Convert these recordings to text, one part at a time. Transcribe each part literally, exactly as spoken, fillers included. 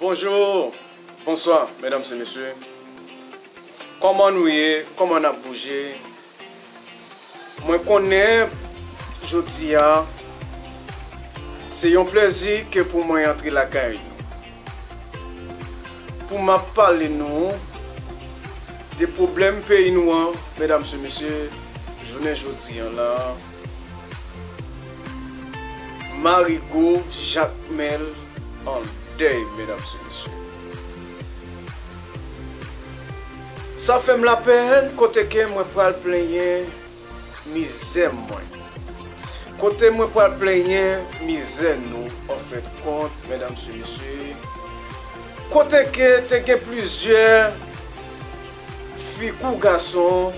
Bonjou, bonswa, medam e mesye. Kòman nou ye? Kòman n ap bouje? Mwen konnen jodi a, se yon plezi ke pou mwen antre lakay nou. Pou m ap pale nou de pwoblèm peyi nou an, medam e mesye, jounen jodi an la. Marigo Jakmèl an dèy, medam e mesye. Sa fè m lapèn kote ke mwen pral plenyen mizè mwen. Kote mwen pral plenyen mizè nou, anfèt kont, medam e mesye. Kote ke te gen plizyè fi kou gason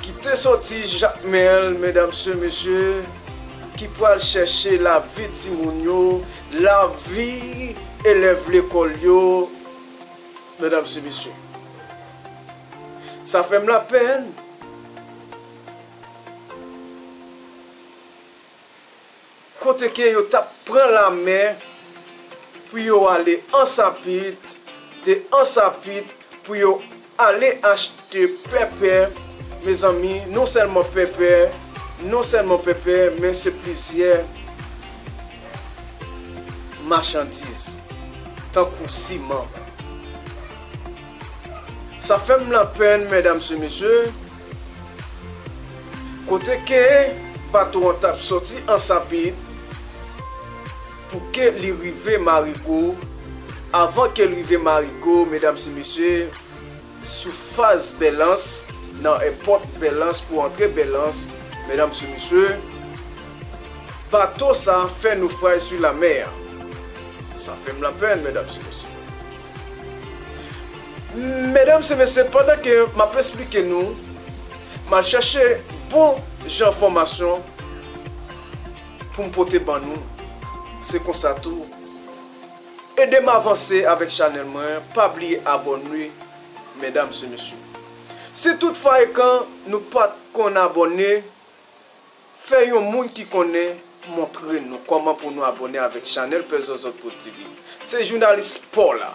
ki te soti Jakmèl, medam e mesye, ki pral chèche lavi timoun yo, lavi elèv lekòl yo, medam e mesye. Sa fè m lapèn. Kote ke yo t ap pran lamè pou yo ale Ansapit, de Ansapit pou yo ale achte pèpè, mezanmi, non sèlman pèpè, non sèlman pèpè, men se plizyè machandiz, tankou siman. Sa fè m lapèn, medam e mesye, kote ke bato an t ap soti Ansapit pou ke li rive Marigo, avan ke l rive Marigo, medam e mesye, sou faz Bèlans, nan èpòt Bèlans pou antre Bèlans, medam e mesye, bato sa fè nofraj sou lamè a. Sa fè m lapèn, medam e mesye. Medam e mesye, pandan ke m ap esplike nou, m al chèche bon jan enfòmasyon pou m pote ban nou. Se konsa tou. Ede m avanse avèk chanèl mwen, pa bliye abòne, medam e mesye. Si toutfwa e kan nou pa t konn abòne, fè yon moun ki konnen montre nou kòman pou nou abòne avèk chanèl Pè Zòzòt Pwodigi. Se jounalis pa w la.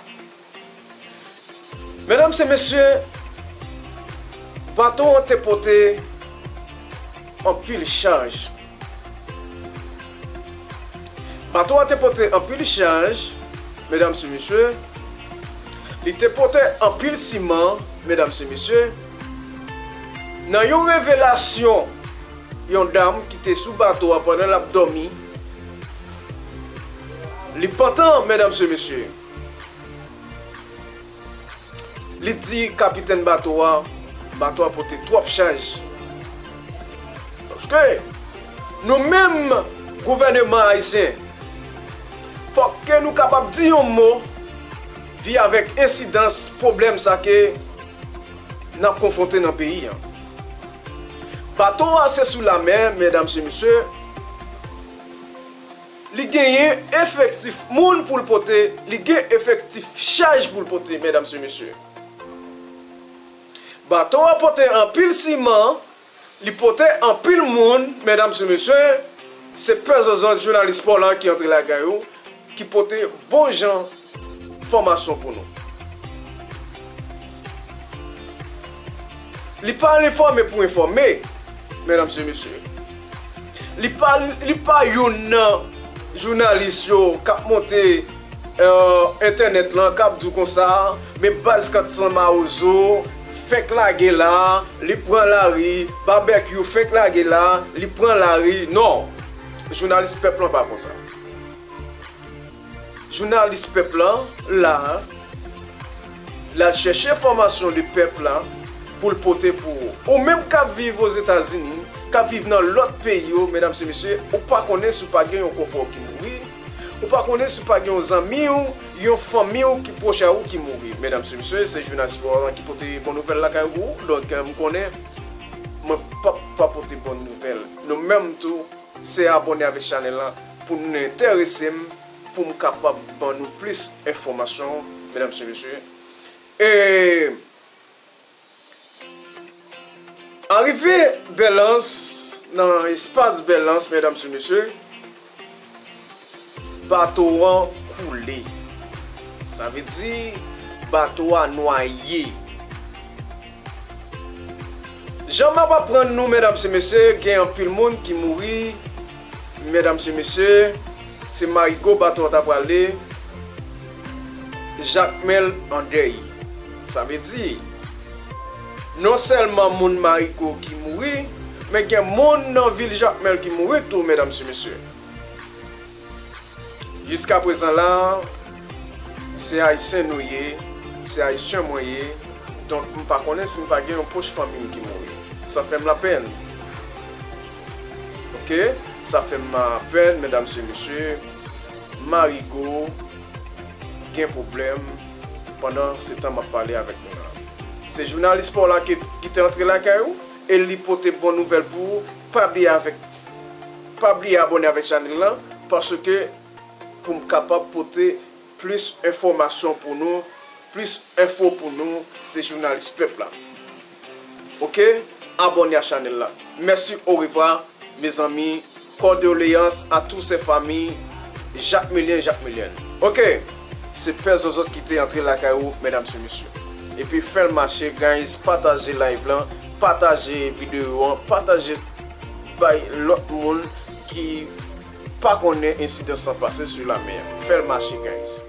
Medam e mesye, bato an te pote anpil chaj. Bato a te pote anpil chaj, medam e mesye. Li te pote anpil siman, medam e mesye. Nan yon revelasyon, yon dam ki te sou bato a pandan l ap dòmi, li pantan, medam e mesye. Li di kapitèn bato a, bato a pote twòp chaj. Paske nou menm, gouvèneman ayisyen, fòk ke nou kapab di yon mo vi avèk ensidans pwoblèm sa ke n ap konfwonte nan peyi a. Bato a se sou lamè, medam e mesye. Li genyen efektif moun pou l pote, li gen efektif chaj pou l pote, medam e mesye. Bato a pote anpil siman, li pote anpil moun, medam e mesye. Se Pè Zòzòt, jounalis pa w la ki antre lakay ou, ki pote bon jan enfòmasyon pou nou. Li pa al enfòme pou enfòme, medam e mesye. Li pa, li pa youn nan jounalis yo k ap monte, euh, entènèt lan, k ap di w konsa, men baz kat san Mawozo fenk lage la, li pran lari, Babèkyou fenk lage la, li pran lari. Non, jounalis pèp lan pa konsa. Jounalis pèp lan la, l al chèche enfòmasyon de pèp la pou l pote pou ou. Ou menm k ap viv Ozetazini, k ap viv nan lòt peyi yo, medam e mesye, ou pa konnen si w pa gen yon konpè w ki mouri, ou pa konnen si w pa gen yon zanmi w, yon fanmi w ki pwòch a ou ki mouri. Medam e mesye, se jounalis pa w lan ki pote bon nouvèl lakay ou pou ou. Donk, euh, m konnen mwen p ap pa pote bon nouvèl. Nou menm tou, se abòne avèk chanèl lan pou nou enterese m, pou m kapab ban nou plis enfòmasyon, medam e mesye. E arive Bèlans, nan espas Bèlans, medam e mesye, bato an koule. Sa vle di, bato a nwaye. Jan m ap aprann nou, medam e mesye, gen anpil moun ki mouri, medam e mesye, se Marigo bato a ta prale, Jakmèl an dèy. Sa vle di, non sèlman moun Marigo ki mouri, men gen moun nan vil Jakmèl ki mouri tou, medam e mesye. Jiska prezan la, se Ayisyen nou ye, se Ayisyen mwen ye, donk m pa konnen si m pa gen yon pwòch fanmi m ki mouri. Sa fè m lapenn. Oke? Sa fè m lapenn, medam e mesye. Marigo gen pwoblèm pandan se tan m ap pale avèk nou la. Se jounalis pa w la ki, ki te antre lakay ou e li pote bon nouvèl pou ou. Pa bliye avèk, pa bliye abòne avèk chanèl lan, paske pou m kapab pote plis enfòmasyon pou nou, plis enfo pou nou, se jounalis pèp la. Oke? Abòne a chanèl la. Mèsi, orevwa, mezanmi. Condoléances à tous ces familles, Jakmelyen, Jakmelyen. Oke, se Pè Zozòt ki te antre lakay ou, medam e mesye. Epi fè l mache, guys, pataje live lan, pataje videyo an, pataje bay lòt moun ki pa konnen ensidan sa pase sou lamè. Fè l mache, guys.